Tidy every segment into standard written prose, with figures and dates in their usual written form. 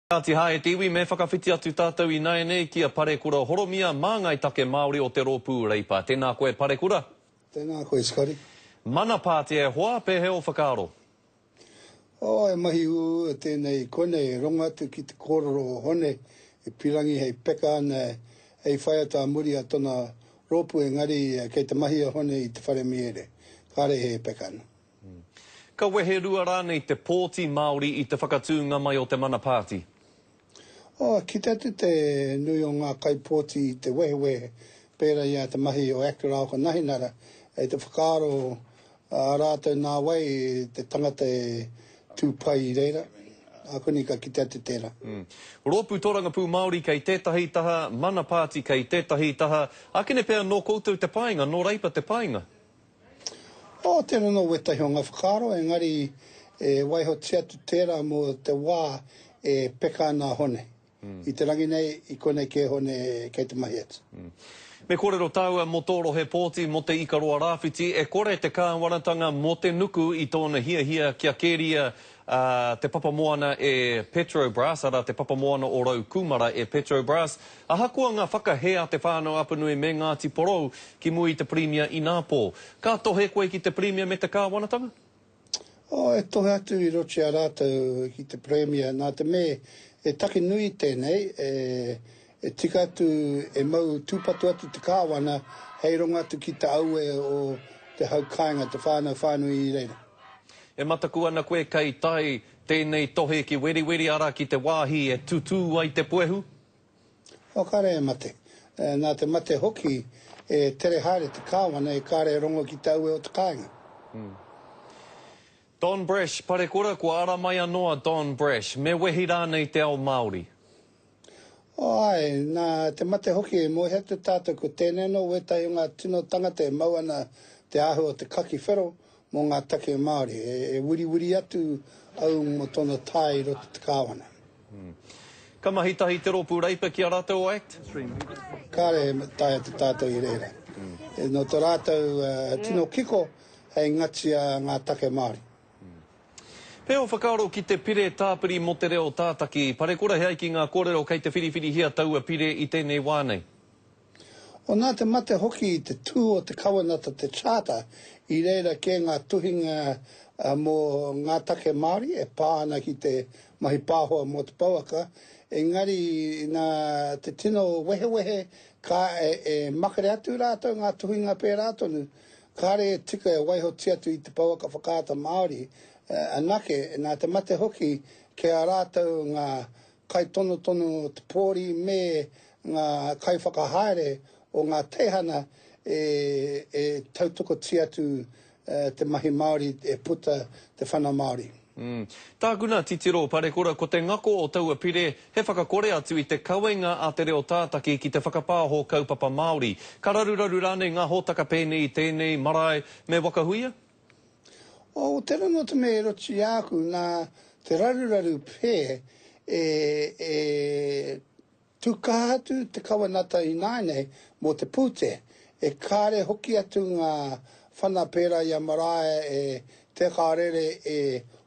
Kāti hā e te iwi, me whakawhiti atu tātou ināianei ki a Parekura Horomia, māngai take Māori o te Rōpū Reipa. Tēnā koe Parekura. Tēnā koe Scotty. Mana Pāti e hoa, pēhea o whakaaro? Oh, e mahi uaua tēnei i konei, e rongo atu ki te kōrero o Hone e pirangi hei peka ana hei whai atu a muri a tona rōpū engari kei te mahi a Hone i te whare miere, kāre he e peka ana. Ka wehe rua rānei te pōti Māori i te whakatūnga mai o te Mana Pāti? Oh, kite atu te nui o ngā kaipōti i te wehewehe pērā i a te mahi o Act rāua ko Nahinara, i te whakaaro a rātou nā wai te tangata e tū pai i reira, ākuni ka kite atu tērā. Rōpū Torangapū Māori kei tētahi taha, Mana Pāti kei tētahi taha, ākene pea nō koutou te painga, nō Reipa te painga? Oh, tērā anō wētahi o ngā whakaaro, engari e waihotia atu tērā mō te wā e peka ana a Hone. I te rangi nei, i konei kē Hone kei te mahi atu. Me kōrero tāua mō tō rohe pōti mō te Ikaroa Rāwhiti, e kore te kāwanatanga mō te nuku i tōna hiahia kia keria te papamoana e Petrobras, arā te papamoana o Raukūmara e Petrobras, ahakoa ngā whakahē a Te Whānau Apanui me Ngāti Porou ki mua i te Pirimia inapō. Ka tohe koe ki te Pirimia me te kāwanatanga? Oh, e tohe atu i roto i a rātou ki te Pirimia, nā te me e take nui tēnei, e, e tika atu, e mau tūpato atu te kāwana hei rongo atu ki te aue o te hau kāinga, te whānau whānui i reira. E mataku ana koe kei tae tēnei tohe ki Weriweri ara ki te wāhi e tutū ai te puehu? Oh, kāre e mate. Nā te mate hoki e tere haere te kāwana e kāre e rongo ki te aue o te kāinga. Don Brash, Parekura, kua ara mai anō a Don Brash. Me wehi rānei te ao Māori? Oh, āe, nā te mate hoki e moe atu tātou ko tēnei anō wētahi o ngā tino tangata e mau ana te āhua o te kaki whero mō ngā take Māori. E wiriwiri atu au mō tōna tae i roto te kāwana. Ka mahi tahi te Rōpū Reipa ki a rātou o act? Kāre e taea te tātou i reira. Nō tō rātou tino kiko hei ngatia ngā take Māori. He ao whakaaro ki te pire tāpiri mō te reo tātaki. Parekura he ai ki ngā kōrero kei te whiriwhirihia taua pire i tēnei wā nei. O nā te mate hoki i te tū o te kawenata te Charter i reira kē ngā tuhinga mō ngā take Māori e pā ana ki te mahi pāhoa mō te pouaka, engari nā te tino wehewehe ka e makere atu rātou ngā tuhinga pērā tonu Kāre e tika e waihotia atu i te pouaka whakaata Māori anake, nā te mate hoki kei a rātou ngā kaitonotono o te pōri me ngā kaiwhakahaere o ngā teihana e tautokotia atu te mahi Māori e puta te whana Māori. Tāku nā titiro, Parekura, ko te ngako o taua pire he whakakore atu i te kawenga a te reo tātaki ki te whakapāho kaupapa Māori. Ka raruraru rānei ngā hōtaka pēnei i tēnei marae me Waka Huia? Oh, tērā nō te mea e roti i a aku, nā te raruraru pē e, e Tū kaha atu te kawenata ināianei mō te pūtea, e kāre hoki atu ngā whana pērā i a Maraea e Te Karere e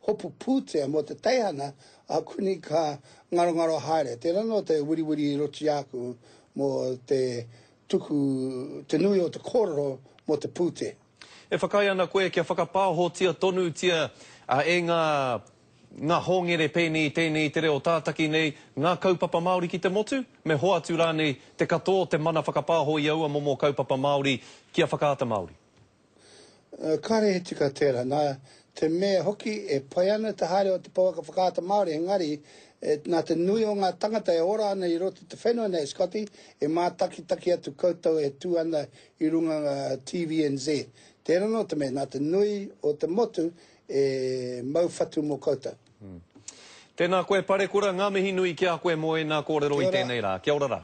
hopu pūtea mō te teihana, a kuni ka ngarongaro haere. Tērā noa te wiriwiri i roti āku mō te tuku, te nui o te kōrero mō te pūtea. E whakaae ana koe kia whakapāhotia tonutia e ngā ngā hōngere pēnei i tēnei i te reo tātaki nei, ngā kaupapa Māori ki te motu? Me hoatu rānei te katoa o te mana whakapāho i aua momo kaupapa Māori ki a Whakaata Māori? Kāre he tika tērā. Nā te mea hoki e pai ana te haere o te pouaka whakaata Māori engari nā te nui o ngā tangata e ora ana i roto i te whenua nei, Scotty, e mātakitaki atu koutou e tū ana i runga TVNZ. Tērā nō te mea, nā te nui o te motu E mau whatu mo koutou. Tēnā koe Parekura, ngā mihi nui ki a koe mō ēnā kōrero i tēnei rā. Kia ora rā.